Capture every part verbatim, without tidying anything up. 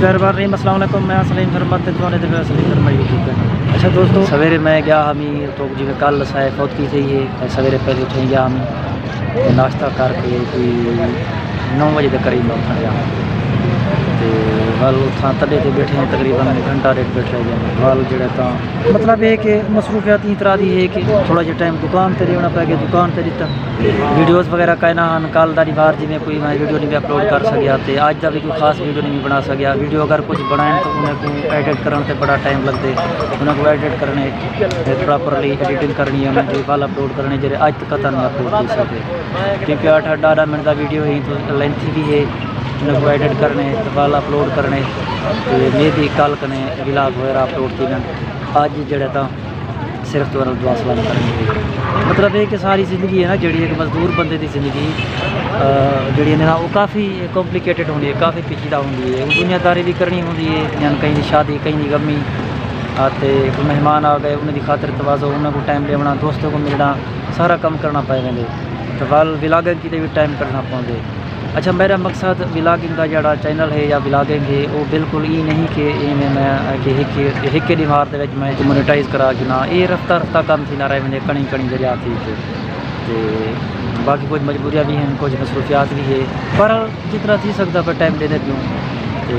بسم اللہ الرحمن الرحیم۔ السلام علیکم، میں سلیم شرما تے تساں ݙیکھدے پئے ہو سلیم شرما یوٹیوب چینل۔ اچھا دوستو، سویرے میں ڳیا ہمی، تو جیویں کل اساں فوت کیتی ہے، تے سویرے پہلے اٹھے ڳیا ہمی تے ناشتہ کر کے کوئی نو وجے دے قریب میں اٹھݨ ڳیا تے ول اتھاں تݙے تے ٻیٹھے ہیں، تقریباً گھنٹہ ݙیڈھ ٻیٹھے رہ ڳئے ول جیڑھے تاں مطلب ہے کہ مصروفیات ایں طرح دی ہے کہ تھوڑا جہا ٹائم دکان تے ݙیوݨا پئے ڳیا، دکان تے ݙتا۔ ویڈیوز وغیرہ کائنا ہن، کل دا ݙینہوار جیویں کوئی میں ویڈیو نہیں بھی اپلوڈ کر سڳیا تے اڄ دا بھی کوئی خاص ویڈیو نہیں بھی بݨا سڳیا۔ ویڈیو اگر کچھ بݨائن تو انہیں کو ایڈٹ کرݨ تے بڑا ٹائم لڳدے، انہیں کو ایڈٹ کرݨے تے پراپرلی ایڈیٹنگ کرݨی ہے، انہیں دی ول اپلوڈ کرݨے جیڑھے اڄ تک نہیں اپلوڈ تھی سڳے، کیونکہ اٹھ اٹھ ݙاہ ݙاہ منٹ دا ویڈیو ہے تو لینتھی بھی ہے، انہیں کو ایڈٹ کرݨے تے ول اپلوڈ کرݨے تے مے بی کل کنے ولاگ وغیرہ اپلوڈ تھی ونڄن۔ اڄ جیڑھے تاں صرف تہاݙے نال دعا سلام کرݨ دی۔ مطلب ہے کہ ساری زندگی ہے نا، جیڑھی ایک مزدور بندے دی زندگی، آ، جیڑھی ہے نا، وہ کافی کمپلیکیٹڈ ہوندی ہے، کافی پیچیدہ ہوندی ہے۔ وہ دنیا داری بھی کرݨی ہوندی ہے، یعنی کہیں دی شادی، کہیں دی غمی، آ، تے کوئی مہمان آ ڳئے، انہیں دی خاطر تواضع، انہیں کو ٹائم ݙیوݨا، دوستوں کو ملݨا، سارا کم کرݨا پئے ویندے۔ تے ول ولاگنگ کیتے بھی ٹائم کڈھݨا پوندے۔ اچھا، میرا مقصد ولاگنگ دا جیڑھا چینل ہے یا ولاگنگ ہے، وہ بالکل ای نہیں کہ ایویں میں کہ ہک، ہک ݙینہوار دے وچ میں مونیٹائز کرا گھناں۔ اے رفتہ رفتہ کم تھیندا رہ ویندے، کݨی کݨی ذریعہ تھی کے۔ تے باقی کچھ مجبوریاں بھی ہیں، کچھ مصروفیات بھی ہے، پر جتنا تھی سڳدا پیا ٹائم ݙیندے پیوں۔ تے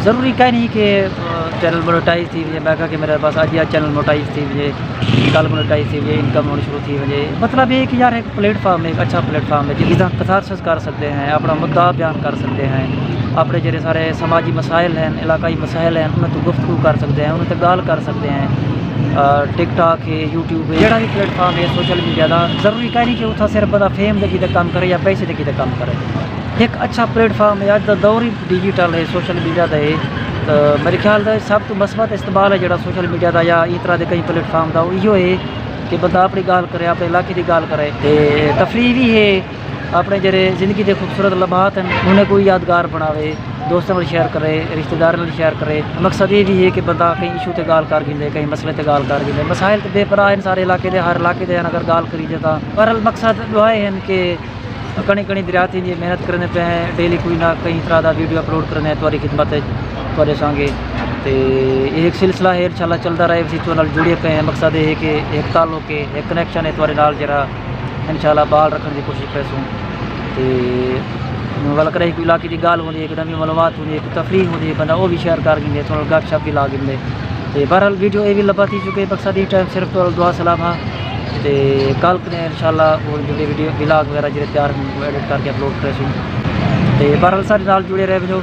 ضروری کائے نہیں کہ، آ، چینل مونیٹائز تھی ونڄے۔ میں کہا کہ میرا بس اڄ یا چینل مونیٹائز تھی ونڄے، کل مونیٹائز تھی ونڄے، انکم ہوݨی شروع تھی ونڄے۔ مطلب یہ کہ یار، ہک پلیٹ فارم ہے، ہک اچھا پلیٹ فارم ہے، جس طرح کتھارسس کر سڳدے ہیں، اپݨا مدعا بیان کر سڳدے ہیں، اپݨے جیڑھے سارے سماجی مسائل ہیں، علاقائی مسائل ہیں، انہاں تے گفتگو کر سڳدے ہیں، انہاں تے ڳالھ کر سڳدے ہیں۔ آ، ٹک ٹاک ہے، یوٹیوب ہے، جیڑھا بھی پلیٹ فارم ہے سوشل میڈیا دا، ضروری کائے نہیں کہ اتھاں صرف بندہ فیم دے کیتے کم کرے یا پیسے دے کیتے کم کرے۔ ہک اچھا پلیٹ فارم ہے، اڄ دا دور ہی ڈیجیٹل ہے، سوشل میڈیا دا ہے۔ تاں میرے خیال دا سب توں مثبت استعمال ہے جیڑھا سوشل میڈیا دا یا ایں طرح دے کئی پلیٹ فارم دا، وہ ایہو ہے کہ بندہ اپݨی ڳالھ کرے، اپݨے علاقے دی ڳالھ کرے، تے تفریح بھی ہے، اپݨے جیڑھے زندگی دے خوبصورت لمحات ہیں، انہیں کو یادگار بݨاوے، دوستاں نال شیئر کرے، رشتہ داراں نال شیئر کرے۔ مقصد یہ بھی ہے کہ بندہ کہیں ایشو تے ڳالھ کر گھندے، کہیں مسئلے تے ڳالھ کر گھندے، مسائل تے بے پناہ ہیں سارے علاقے دے، ہر علاقے دے ہیں، اگر ڳالھ کری جے تاں۔ بہرحال مقصد ݙو ہے ہیں کہ کݨی کݨی دریا تھی جی محنت کرݨے پئے ہیں، ڈیلی کوئی نہ کہیں طرح دا ویڈیو اپلوڈ کرݨے تہاݙی خدمت وچ، تہاݙے سانگے۔ تے یہ ایک سلسلہ ہے، انشاءاللہ چلدا رہے، اسی تہاݙے نال جڑے پئے ہیں۔ مقصد یہ ہے کہ ایک تعلق ہے، ایک کنیکشن ہے تہاݙے نال، جیڑھا انشاءاللہ بحال رکھݨ دی کوشش کریسوں۔ تے ول کرے کوئی علاقے دی ڳالھ ہوندی ہے، کوئی نویں معلومات ہوندی ہے، کوئی تفریح ہوندی ہے، بندہ وہ بھی شیئر کر گھندے، تھوڑا گپ شپ بھی لا گھندے۔ تے بہرحال ویڈیو اے بھی لمبا تھی چکے، مقصد اے ٹائم صرف تہاݙے نال دعا سلام ہا۔ تے کل کنے انشاءاللہ وہ جیڑھے ویڈیو ولاگ وغیرہ جیڑھے تیار ہن، وہ ایڈٹ کر کے اپلوڈ کریسوں۔ تے بہرحال ساݙے نال جڑے رہ ونڄو۔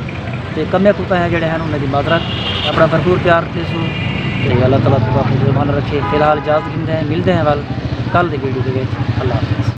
تے کمیں کوتاہیاں جیڑھے ہن انہاں دی معذرت، اپݨا بھرپور پیار ݙیسو۔ تے اللہ تعالیٰ تہاکوں اپݨی زبان رکھے۔ فی الحال اجازت گھندے ہیں، ملدے ہیں ول کل دی ویڈیو دے وچ۔ اللہ حافظ۔